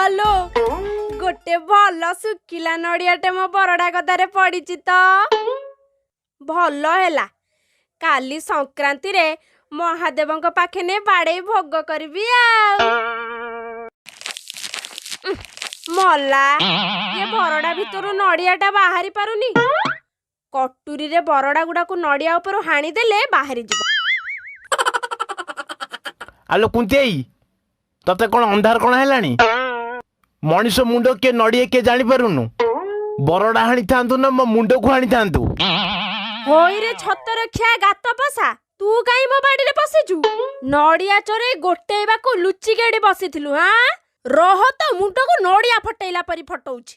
ଆଲୋ, ଗୋଟେ ଭଲ ଶୁଖିଲା ନଡ଼ିଆଟେ ମୋ ବରଡ଼ା ଗଦାରେ ପଡ଼ିଛି ତ। ଭଲ ହେଲା, କାଲି ସଂକ୍ରାନ୍ତିରେ ମହାଦେବଙ୍କ ପାଖେ ନେଇ ବାଡ଼େଇ ଭୋଗ କରିବି। ଆଉ ମଲା, ଇଏ ବରଡ଼ା ଭିତରୁ ନଡ଼ିଆଟା ବାହାରି ପାରୁନି। କଟୁରୀରେ ବରଡ଼ା ଗୁଡାକୁ ନଡ଼ିଆ ଉପରୁ ହାଣିଦେଲେ ବାହାରିଯିବ। ଆଲୋ କୁନ୍ତେଇ, ତତେ କଣ ଅନ୍ଧାର କଣ ହେଲାଣି? ମଣିଷ ମୁଣ୍ଡ କିଏ ନଡ଼ିଆ କିଏ ଜାଣିପାରୁନୁ? ବରଡ଼ା ହାଣିଥାନ୍ତୁ ନା ମୋ ମୁଣ୍ଡକୁ ହାଣିଥାନ୍ତୁ? ହୋଇରେ ଛତରଖିଆ ଗାତ ପଶା, ତୁ କାଇଁ ମୋ ବାଡିରେ ପଶିଛୁ? ନଡ଼ିଆ ଚୋରେଇ ଗୋଟେଇବାକୁ ଲୁଚିକି ଏଠି ବସିଥିଲୁ? ହାଁ, ରହ, ତ ମୁଣ୍ଡକୁ ନଡ଼ିଆ ଫଟେଇଲା ପରି ଫଟଉଛି।